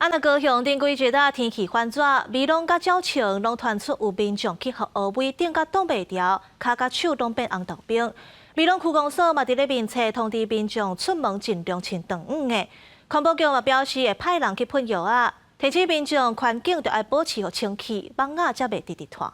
啊，若高雄頂幾日啊，天氣反熱，美濃佮鳥松攏傳出有民眾去予烏蠓叮甲擋袂牢，跤佮手攏變紅豆冰。美濃區公所嘛佇咧面冊通知民眾出門盡量穿長羽的。環保局嘛表示會派人去噴藥仔，提醒民眾環境著愛保持予清氣，蚊仔才袂直直拖。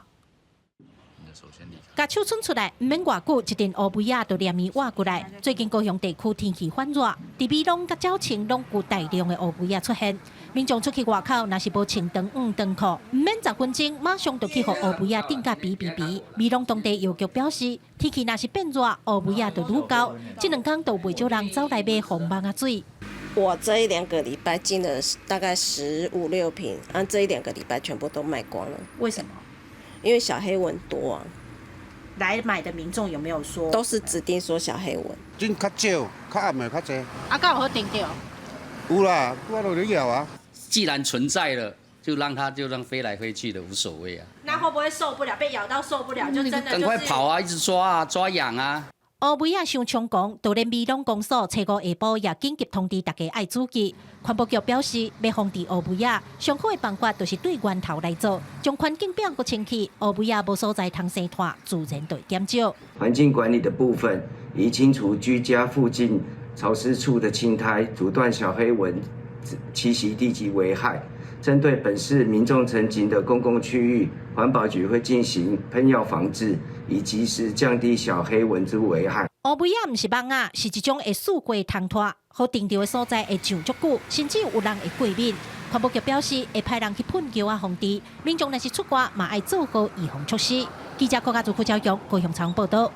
共手伸出來，毋免偌久，一陣烏蠓仔就連綿倚過來。最近高雄地區天氣反熱，佇美濃佮鳥松攏有大量的烏蠓仔出現。民眾出去外口，若是無穿長羽長褲，毋免10分鐘，馬上就去予烏蠓仔叮甲埤埤埤。美濃當地藥局表示，天氣若是變熱，烏蠓仔就愈厚。這兩工就袂少人走來買防蚊仔水。我這一兩個禮拜進了大概十五六瓶，啊，這一兩個禮拜全部都賣光了。為什麼？因為小黑蚊多啊。來買的民眾有沒有說？都是指定說小黑蚊。進較少，較暗的較濟。啊，敢有予叮著？有啦，我都咧咬啊。既然存在了，就讓它就讓飛來飛去的無所謂啊。那會不會受不了？被咬到受不了，就真的趕快跑啊！一直抓啊，抓癢啊。烏蠓仔傷猖狂，就連美濃公所初五下晡也緊急通知大家愛注意。環保局表示，欲防治烏蠓仔，上好的辦法就是對源頭來做，將環境變閣清氣，烏蠓仔無所在通生湠，自然就會減少。環境管理的部分，宜清除居家附近潮濕處的青苔，阻斷小黑蚊棲息地及危害。針對本市民眾曾經的公共區域，環保局會進行噴藥防治，以及時降低小黑蚊之危害。烏蠓仔毋是蚊仔，是一種會四界通拖，予叮著的所在會癢足久，甚至有人會過敏。環保局表示會派人去噴藥仔防治，民眾若是出外嘛愛做好預防措施。記者郭家祖、郭昭勇高雄採訪報道。